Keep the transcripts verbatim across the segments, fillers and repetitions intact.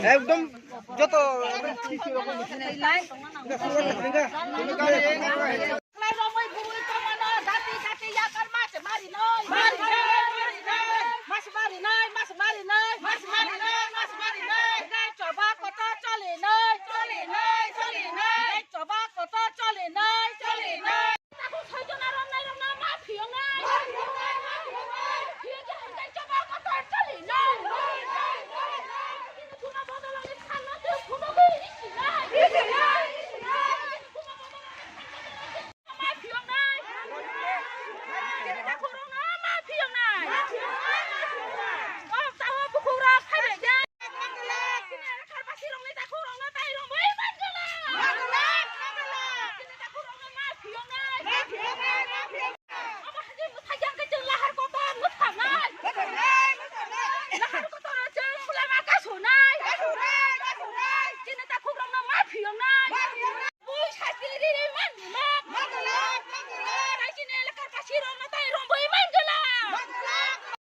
Ekdom joto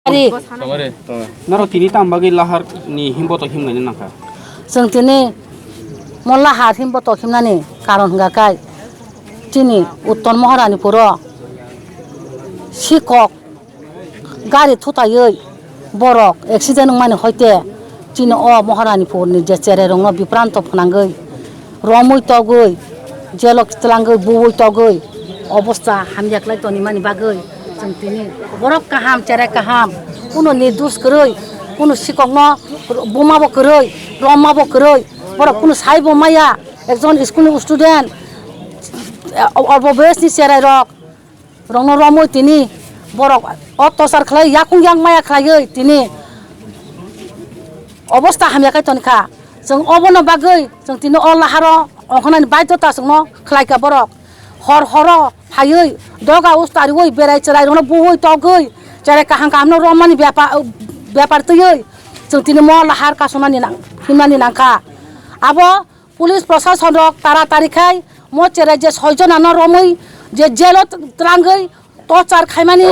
Ari. Norok tini tamo bagwi lahar ni himboto himnai nangkha? Chwng tini mo lahar himboto himnani karon hwnkha khe chini Uttor Maharani puro sikok gari thutaiwi borok accident wngmani hoite chini o Maharanipurni je cherai rokno bipranto phnangwi romwi togwi jelo twlangwi buwi togwi obosta hamya khlai tonimani bagwi chwng tini borok kaham cherai kaham kunu nirdosh kwrwi kunu sikokno buma bo kwrwi romma bo kwrwi borok kunu sai bo maya ekjon school ni student obo bwsni cherai rok rokno romwi tini borok o tochar khlai yakung yak maya khlaiwi tini obosta hamya khe toni kha. Chwng obono bagwi chwng tini o laharo ongkhornani baidhota chwngno khlaikha borok. Hor horo phaiwi doga us tariwi berai chwrai rokno buwi togwi cherai kaham kahamno romani bepar, bepar twiwi chwng tini mo lahar kasonani nang, himnani nangkha. Abo Police prosason rok taratari khai mo cherai je soi jona no romwi je jail o twlangwi torchar khaimani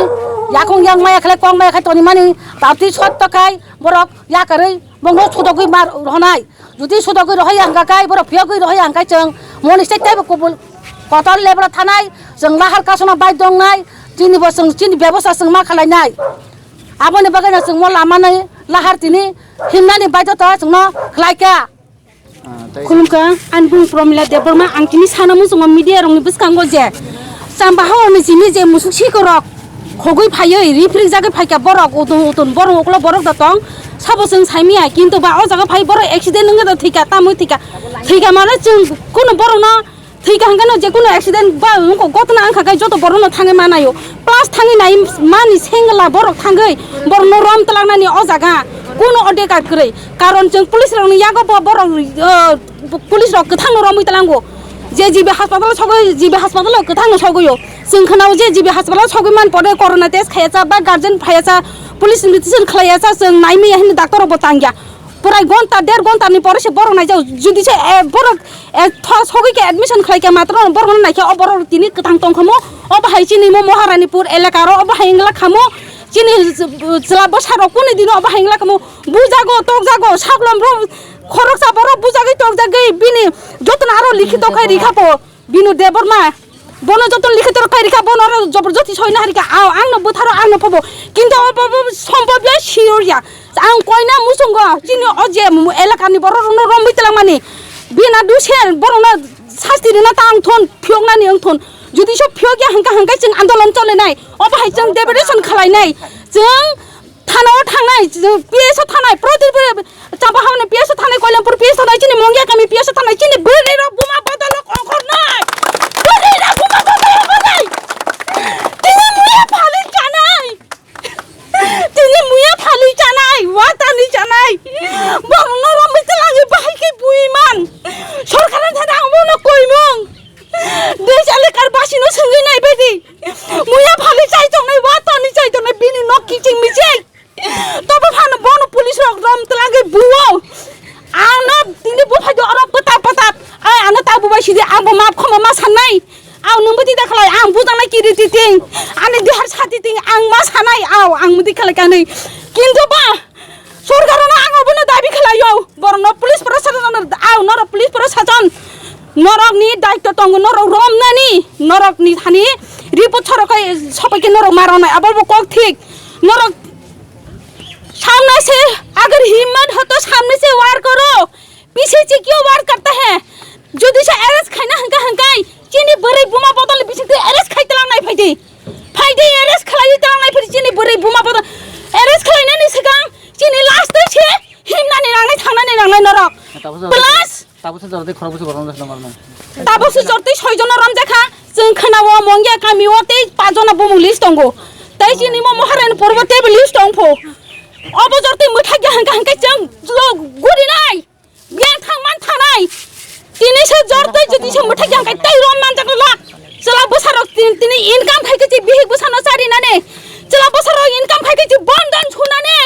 yakung yang maya khlai kok maya khai tonimani tabti sotto khai borok yakarwi bongno sudogwi mar rohonai jodi sudogwi rohoi ang kai borok phiyogwi rohoi ang kai chwng moni state taibo kubul kotor lebra thanai chwng lahar kasona bai dongnai chini bo chwng chini bebosta chwng ma khlainai aboni bagwi no chwng mo lama nai lahar tini himnani baidhota chwngno khlaikha. Khulumkha, ani bung Promila Debbarma, ang tini sana muchungo media rokni bwskango je chamba haorni simi je musuk sikorok khogwi phaiwi riphrikjagwi phaikha borok, utun utun borok uklo borok da tong, sabo chwng saimanya, kintu ba o jaga phai borok accident wngwi da thwikha, tamwi thwikha, thwikha mano chwng kunu borokno thwikha hwnkhe no je kunu accident ba wngkha gotna wngkha khe joto borokno thangwi manaio. Plus thangwi nai mani sengla borok thangwi borokno rom twlangnani o jaga kuno odekar kwrwi. Karon chwng police rokni yago bo borok, uh, police rok kwthangno romwi tlango. Je G B hospital sogwi, G B hospital kwthangno sogwio. Chwng khwnao je G B hospital sogwi man pore corona test khaiya cha ba guardian phaiya cha police invitation khlaiya cha chwng naimaya hwnwi doctor rokbo tangya. Pwrai gonta, der gonta ni pore se borok naijak. Jodi se, eh, borok, eh, tho-, sogwi khe admission khlai khe matwrwng borok no naikhe, o borok tini kwthang tong kha mo, o bahai chini mo Maharanipur elaka ro, o bahai wngla kha mo, chini, eh, chwla bwsa rok kunu dino o bahai wngla kha mo, bujago, tokjago, saklom rok, khoroksa borok bujagwi tokjagwi bini jotono aro likhito khai rikha po. Binu Debbarma, bono joto likhitor khai rikha, bono aro joborjosti soina harikha, ao, angno butharo, angno phobo. Kintu o bo, bo sombobya siyorya. Ang koina muchungo, chini o je mu-, elakani borok rokno romwi twlangmani. Bina dusel, borokno sasti rina ta ang thon, phiyoknani ang thon. Jodi so phiyokya hangka hangkai chwng andolon cholenai. Obo hai chwng debate khlainai. Chwng Thana o thangnai, P S o thangnai, Prodip, Champa Hamni P S o thangnai, Koilampur P S o thangnai, chini Mongia kami P S o thangnai, chini bwrwi rok buma bodol rok ongkhornai. Bwrwi rok buma bodol ongkhornai. Tini muya phali chanai. Tini muya phali chanai, watani chanai. Borokno romwi twlangwi bahai khe bui man. Sorkar ni thani ang bono koimung. Dui chale kar basi no swngwi nai bedi. Muya phali chai tongnai, watani chai tongnai, bini nok kiching miching. Tobo phano bono police rok rom twlangwi buo. Ano tini buphai do oro pwta pwta. Abu bai sidi ang bo map khoma ma sanai. Ang nung bidi da khlai ang bujang nai kiri titing. Ani dihar sa titing ang ma sanai au ang mudi khlai kanai. Kintu ba sorkar no ang obono dabi khlai yo. Borok no police proshashan no au norok police proshashan. Norok ni daitto tongo norok rom nani. Norok ni thani report sorok kai sopai ke norok ma rok nai abo bo kok thik. Norok samne se agar himmat ho to samne se war karo. पीछे से क्यों वार करता है? Jodi se arrest khaina hangka hangkai chini bwrwi buma bodol bising twi arrest khai tlang nai phaidi. Phaidi arrest khlai tlang nai phaidi chini bwrwi buma bodol. Arrest khlaina ni swkang chini last twi se himnani nangnai thangnani nangnai norok. Tabuk se Plus tabuk se jordi khorok bwswk borok wngkha norok. Tabuk se jordi soi jona romjakha. Chwng khwnao Mongya kami o tei pach jona bumung list tongo. Tai chini mo Maharani purbo tei list tongpho. Obo jordi mwthakya hangka hangkai chwng jlo gurinai. Biyang thang man thanai. Tini se jor tei jodi se mwthai jang kai tei rom man jak lak. Chwla bwsarok tin-, tini income khai khe bihik bwsano chari nani. Chwla bwsarok income khai khe bondon sunani.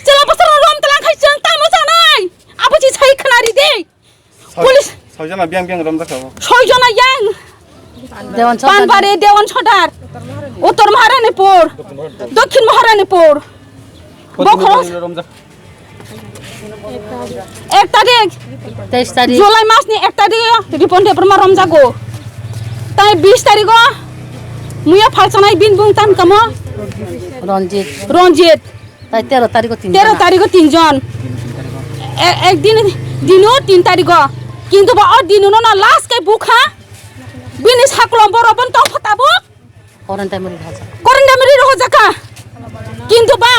Chwla bwsarok rom tlang khai chwng tamo chanai. Abo chi sai khna ri de. Soi-, Police. Soi jona biyang biyang rom jak sabo. Soi jona yang. Dewan Sordar. Panbari Dewan Sordar, Uttor Maharanipur, Dokhin Maharanipur. Bo Kotini khorok tarik rom jak? Ek tarik. Teis tarik. July mas ni ek tarik o Ripon Debbarma rom jago. Tai bis tarik o muya phalsanai bin bung tan kamo Ranjit. Ranjit. Tai tero tariko tinjon. Tero tariko tinjon. E-, ek din, dino tin tariko. Kintu ba o dino no na last kai bukha. Bini saklom borok bon tong pha tabuk. Koren tamiri rohojak. Koren tamiri rohojaka. Kintu ba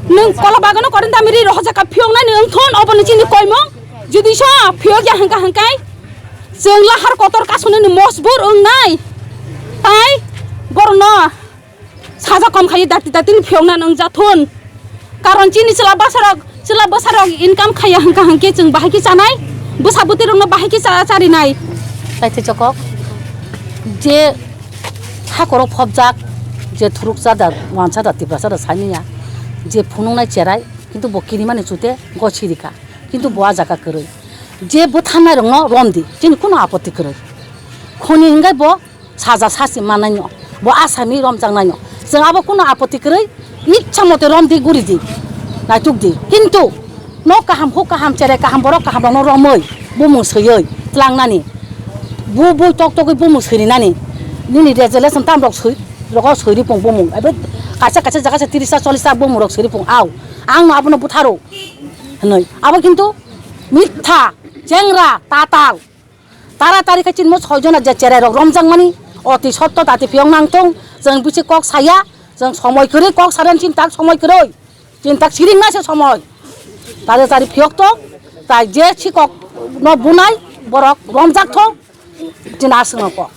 nung kola bagano koren tamiri rohojaka phiyok nani wng thon obo ni chini koimong. Jodi so phiyok ya hangka hangkai. Chwng lahar kotor kasuni ni mosbur wng nai. Tai borno. Saja kom khai dati dati ni phiyok na nung jathun. Karon chini chwla bwsarok, chwla bwsarok income khaiya hangka hangke chwng bahai khe chanai. Bwsa bwtwi rokno bahai khe cha-, charinai. Tai thwi chokok. Je hakorok phobjak, je thuruk chadar, wan chadar, tipra chadar saniya, je phunuknai cherai, kintu bo kirimani chute go sirika. Kintu bo a jaga kwrwi. Je bwtharnai rokno romdi, chini kuno apoti kwrwi. Khoni hingai bo saja sasi mannaino, bo asami romjaknaino. Chwng abo kuno apoti kwrwi, ichha mote romdi guridi, naitukdi. Kintu nok kaham, huk kaham, cherai kaham, borok kaham rokno romwi, bumung swiwi tlangnani. Bu bui tok togwi bumung swirinani. Nini resolution tam rok swi, rogo swiri pung bumung. Ebe kaisa kaisa jaga se tiris ta, chollis ta bumung rok swiri pung. Au, ang no abono butharo. Hinwi. Abo kintu mitha, chengra, tatal. Tara tari khe chini mo soi jona je cherai rok romjak mani, oti sotto dati phiyok nang thung, chwng bisi kok saya, chwng somoi kwrwi kok sadan chintak somoi kwrwi, chintak siring na se somoi. Tari tari phiyok to, tai je sikok no bunai borok romjak thung, chini aswk no kok.